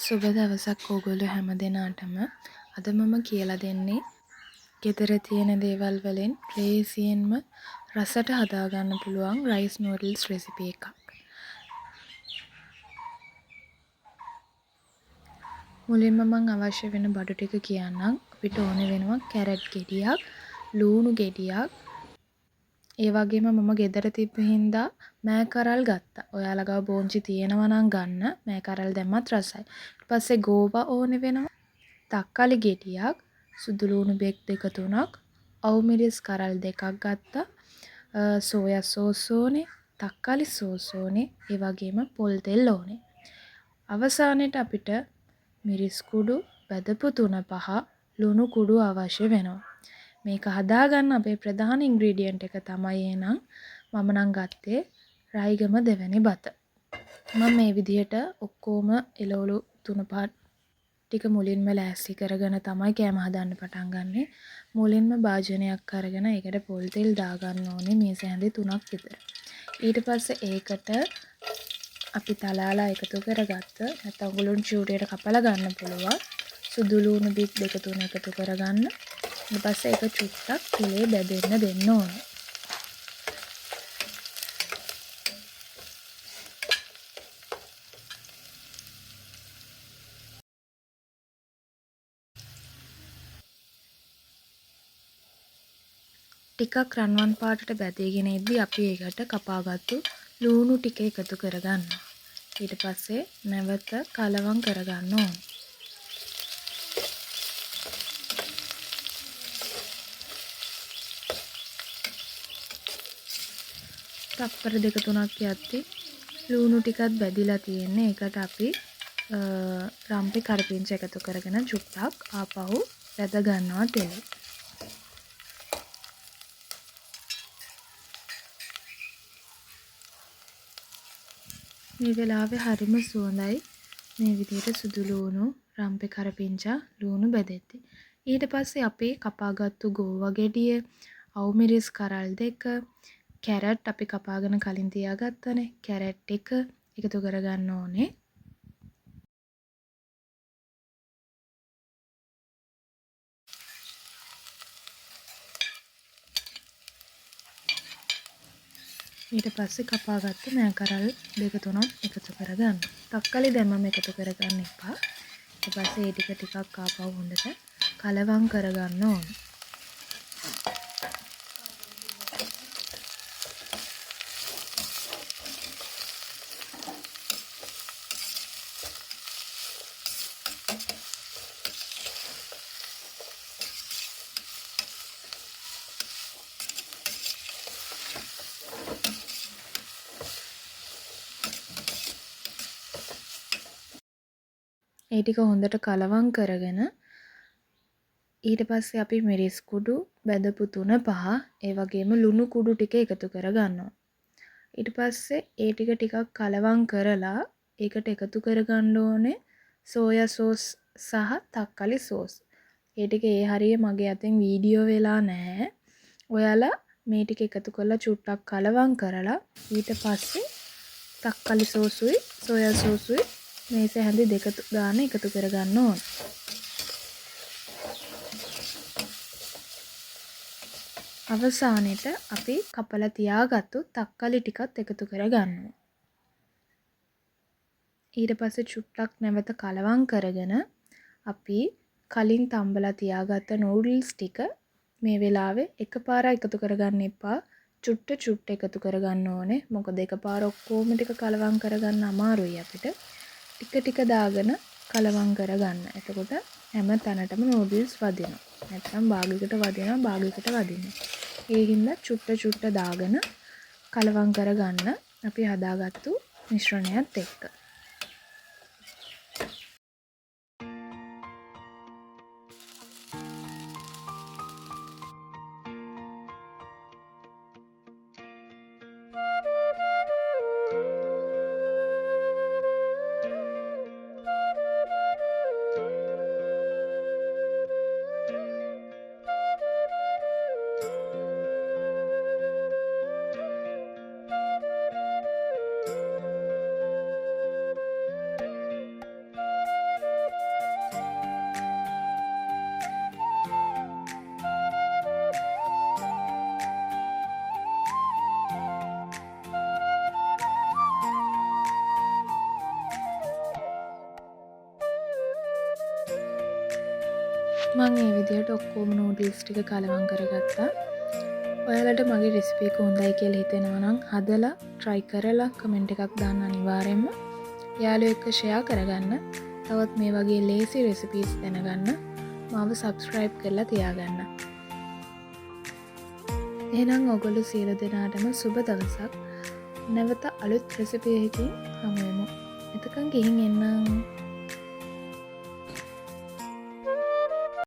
සුබ දවසක් ඕගොල්ලෝ හැම දෙනාටම. අද මම කියලා දෙන්නේ ගෙදර තියෙන දේවල් වලින් ලේසියෙන්ම රසට හදාගන්න පුළුවන් රයිස් නූඩල්ස් රෙසිපි එකක්. මුලින්ම මං අවශ්‍ය වෙන බඩු ටික කියන්නම්. අපිට ඕනේ වෙනවා කැරට් ගෙඩියක්, ලූණු ගෙඩියක්, ඒ වගේම මම ගෙදර තිබ්බ හින්දා මෑ කරල් ගත්තා. ඔයාලා ගාව බෝංචි තියෙනවා නම් ගන්න. මෑ කරල් දැම්මත් රසයි. ඊට පස්සේ ගෝවා ඕනේ වෙනවා. තක්කාලි ගෙඩියක්, සුදු ලූණු බෙක් දෙක තුනක්, අවු මිරිස් කරල් දෙකක් ගත්තා. සෝයා සෝස් ඕනේ, තක්කාලි සෝස් ඕනේ, ඒ වගේම පොල් තෙල් ඕනේ. අවසානයේට අපිට මිරිස් කුඩු, බැදපු තුන පහ, ලුණු කුඩු අවශ්‍ය වෙනවා. මේක හදාගන්න අපේ ප්‍රධාන ඉන්ග්‍රීඩියන්ට් එක තමයි එහෙනම් මම නම් ගත්තේ රයිගම දෙවැනි බත. මම මේ විදිහට ඔක්කොම එළවලු තුන පහ ටික මුලින්ම ලෑස්ති කරගෙන තමයි කෑම හදන්න පටන් ගන්නෙ. මුලින්ම භාජනයක් අරගෙන ඒකට පොල් තෙල් දාගන්න ඕනේ මේස හැඳි තුනක් විතර. ඊට පස්සේ ඒකට අපි තලාලා එකතු කරගත්ත නැත්නම් ඔයගොල්ලෝ චූරියට කපලා ගන්න පුළුවන් සුදු ලුණු බික් දෙක තුන එකතු කරගන්න. ඊට පස්සේ ඒක චුට්ටක් තෙලේ බැදෙන්න දෙන්න ඕනේ. ටිකක් රන්වන් පාටට බැදීගෙන ඉද්දි අපි ඒකට කපාගත්තු ලුණු ටික එකතු කරගන්නවා. ඊට පස්සේ නැවත කලවම් කරගන්න ඕනේ. තප්පර දෙක තුනක් යද්දි ලුණු ටිකත් බැදිලා තියෙන්නේ. ඒකට අපි රම්පෙ කරපිංච එකතු කරගෙන චුට්ටක් ආපහු බැද ගන්නවා තෙලේ. මේ වෙලාවේ හරිම සුවඳයි මේ විදිහට සුදු ලුණු, රම්පෙ කරපිංචා, ලුණු බැදෙද්දි. ඊට පස්සේ අපි කපාගත්තු ගෝවා ගෙඩිය, අවු මිරිස් කරල් දෙක, කැරට් අපි කපාගෙන කලින් තියාගත්තනේ. කැරට් එක එකතු කරගන්න ඕනේ. ඊට පස්සේ කපාගත්ත මෑ කරල් දෙක තුනක් එකතු කරගන්න. තක්කාලි දැම්මම එකතු කරගන්න එපා. ඊට පස්සේ ඒ ටික ටිකක් ආපහු හොඳට කලවම් කරගන්න ඕනේ. ඒ ටික හොඳට කලවම් කරගෙන ඊට පස්සේ අපි මිරිස් කුඩු බැදපු තුන පහ, ඒ වගේම ලුණු කුඩු ටික එකතු කරගන්නවා. ඊට පස්සේ ඒ ටික ටිකක් කලවම් කරලා ඒකට එකතු කරගන්න ඕනේ සෝයා සෝස් සහ තක්කාලි සෝස්. ඒ ටික ඒ හරිය මගේ අතෙන් වීඩියෝ වෙලා නැහැ. ඔයාලා මේ ටික එකතු කරලා චුට්ටක් කලවම් කරලා ඊට පස්සේ තක්කාලි සෝසුයි සෝයා සෝසුයි මේස හැඳි දෙක ගාන එකතු කරගන්න ඕන. අවසානයේට අපි කපලා තියාගත්තු තක්කාලි ටිකත් එකතු කරගන්නවා. ඊට පස්සේ චුට්ටක් නැවත කලවම් කරගෙන අපි කලින් තම්බලා තියාගත්ත නූඩල්ස් ටික මේ වෙලාවේ එකපාර එකතු කරගන්න එපා. චුට්ට චුට්ට එකතු කරගන්න ඕනේ. මොකද එකපාර ඔක්කොම ටික කලවම් කරගන්න අමාරුයි අපිට. ටික ටික දාගෙන කලවම් කරගන්න. එතකොට හැම තැනටම නූඩල්ස් වදිනවා. නැත්නම් භාගයකට වදිනවා, භාගයකට වදිනවා. ඒ හින්දා චුට්ට චුට්ට දාගෙන කලවම් කරගන්න අපි හදාගත්තු මිශ්‍රණයත් එක්ක. මං ඒ විදිහට ඔක්කොම නූඩල්ස් ටික කලවම් කරගත්තා. ඔයාලට මගේ රෙසිපි එක හොඳයි කියලා හිතෙනවා නම් හදලා ට්‍රයි කරලා කමෙන්ට් එකක් දාන්න අනිවාර්යෙන්ම. යාළුවෝ එක්ක ෂෙයා කරගන්න. තවත් මේ වගේ ලේසි රෙසිපීස් දැනගන්න මාව සබ්ස්ක්‍රයිබ් කරලා තියාගන්න. එහෙනම් ඔයගොල්ලෝ සියලු දෙනාටම සුබ දවසක්. නැවත අලුත් රෙසිපි එකකින් හමු වෙමු. එතකන් ගිහින් එන්නම්.